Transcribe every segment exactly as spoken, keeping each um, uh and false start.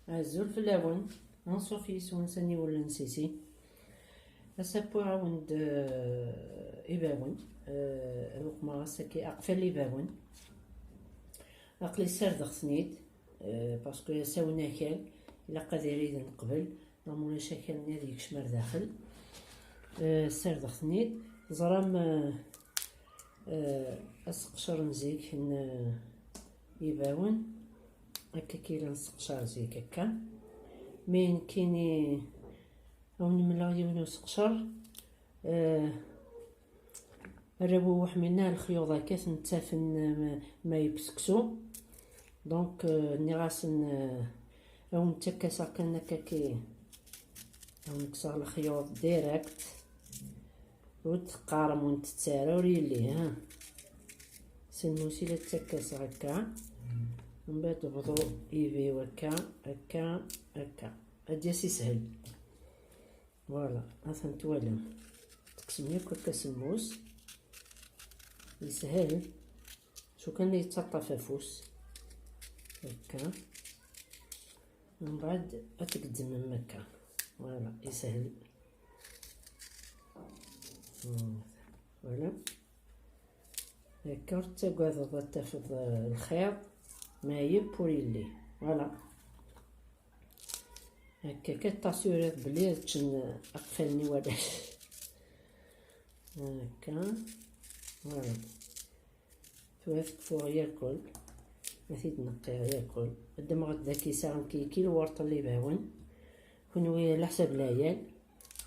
Azul fell-awen. Anṣuf yis-wen s aniwel n Sisi. Ass-a wwiɣ-awen-d, eh, ibawen. Eh, ad uqmeɣ ass-agi aqfal ibawen. Aql-i ssardeɣ-ten-id, eh, parce que asawen akal, ilaq ad irid qbel, neɣ ma ulac akal-nni ad yekcem ar daxel. Eh, ssardeɣ-ten-id. Teẓram, eh, eh, aseqcer n zik n, eh, ibawen. Akka kira nseqcer zik akka. Mi nekkini awen-mleɣ yiwen useqcer, eh, arraw uḥmilna lexyuḍ akka ten-ttafen, eh, ma, ma yebseksu. Donc, eh, nniɣ-asen, eh, awen-ttakkaseɣ kan akka ki, awen-kkseɣ lexyuḍ direct. Ur d-teqqarem, ur ntettu ara, ur yelli, ha? S lmus i la ttakkaseɣ akka. Mbeɛd bḍu ibi-w akka, akka, akka. Ad d-yas ishel. Voilà, atan twalam. Tekksem yakk akka s lmus. Yeshel. S ukan la yettaṭṭaf afus. Akka. Mbeɛd ad tgezzmem akka. Voilà, yeshel. Voilà. Akka ur tettagadeḍ ad tafeḍ, eh, lxiḍ, ma yeb ur yelli. Voilà. Akka kan tasuriḍ belli ad ččen, eh, aqfal-nni warrac. Akka. Voilà. Tura tekfuɣ yakul. Ma t-id-neqqiɣ yakul. Ad d-amɣet daki saɣen kiki lwurṭ n libawen. Kunwi leḥsab layal.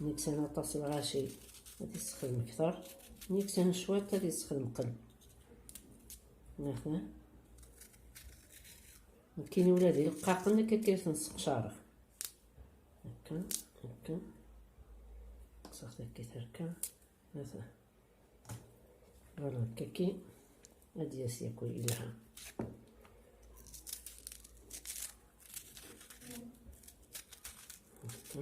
Neksan aṭas lɣaci, ad yessexdem kter. Neksan cwiṭ, ad yessexdem qel. Nekkini ula d ileqqaqen akka kif nseqcareɣ. Akka, akka. Kkseɣ takki terka. Ata. Voilà, kaki. Ad d-yas yakk yelha. Akka.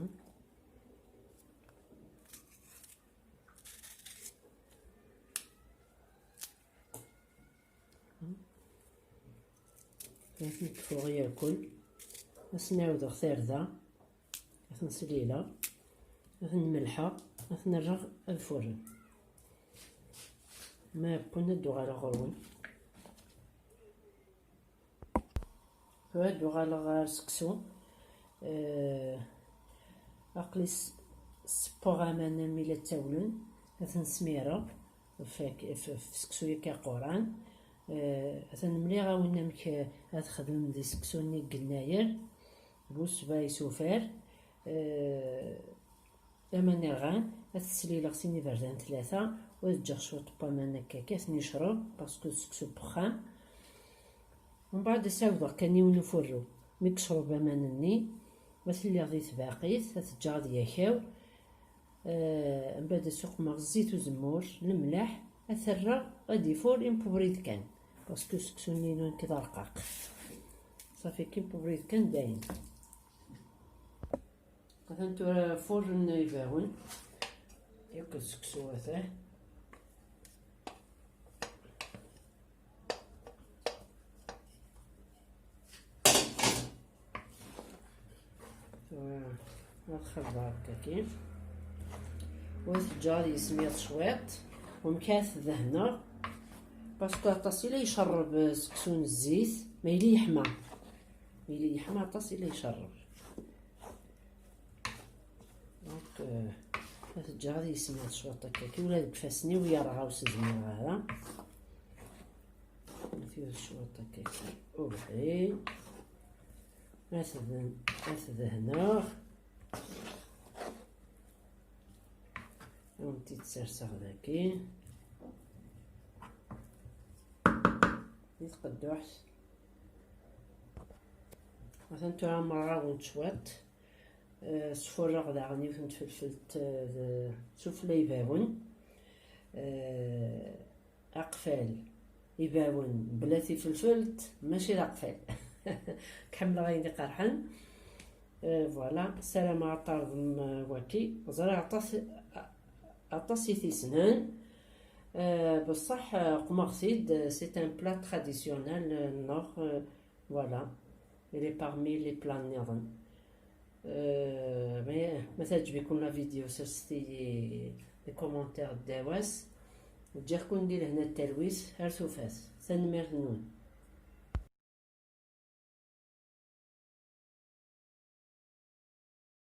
Ad ten-kfuɣ yakul. Ad sen-ɛawdeɣ tarda. Ad ten-slileɣ. Ad ten-melḥeɣ. Ad ten-rreɣ ad furen. Ma wwin ad d-uɣaleɣ ɣur-wen. Tura ad d-uɣaleɣ ɣer seksu. Eh, aql-i s-, seppuɣ aman am ila ttawlen, ad ten-smireɣ f, f, f seksu-yagi aquran. Eh, atan mliɣ-awen amek, eh, ad xedmem di seksu-nni n yennayer, bu ssebɛa isufar. Eh, Aman irɣan, ad t-slileɣ sin iberdan tlata, u ad ǧǧeɣ cwiṭ n waman akka, ad ten-yecreb, parce que d seksu n wexxam. Mbeɛd ad s-awdeɣ kan yiwen ufurru. Mi yecreb aman-nni, ad t-lliɣ di tbaqit, ad t-ǧǧeɣ ad yakaw. Eh, mbeɛd ad suqmeɣ zzit uzemmur, lemleḥ, ad t-rreɣ ad ifur impobriḍ kan, parce que seksu-nni-inu nekk d arqaq. Ṣafi, kan impobriḍ kan dayen. Atan tura furen ibawen. Yakk seksu ata. Tura ad xedmeɣ akkaki. U teǧǧaḍ yesmiḍ cwiṭ. Umkat dehneɣ. Parce que aṭas i la icerreb seksu n zzit. Ma yili yeḥma. Ma yili yeḥma aṭas i la icerreb. Donc, euh, ad teǧǧeɣ ad yesmiḍ cwiṭ akka, ula deg ifassen-iw yerɣa ur s-zmireɣ ara. Ad t-yud cwiṭ akka, ubeḥri. Ad t-dehneɣ. Ad wen-t-id-serseɣ dagi. Di tqedduḥt. Atan tura merra-wen cwiṭ. Eh, sfurreɣ daɣen yiwet n tfelfelt, eh, d sufella ibawen. Eh, aqfal ibawen bla tifelfelt, mačči d aqfal. Ḥemmleɣ ayen iqerḥen. Eh, voilà, ssarameɣ ad tarḍem, eh, waki. Ẓriɣ aṭas, aṭas i t-yessnen. Eh, beṣṣeḥ, eh, qmeɣ-t-id, eh, c'est un plat traditionnel, eh, nneɣ, eh, voilà. Il est parmi les plats nniḍen. Euh, mais ma teɛǧeb-iken la vidéo, serset-iyi les commentaires ddaw-as. Ǧǧiɣ-ken di lehna d talwit ar tufat. Tanemmirt-nwen.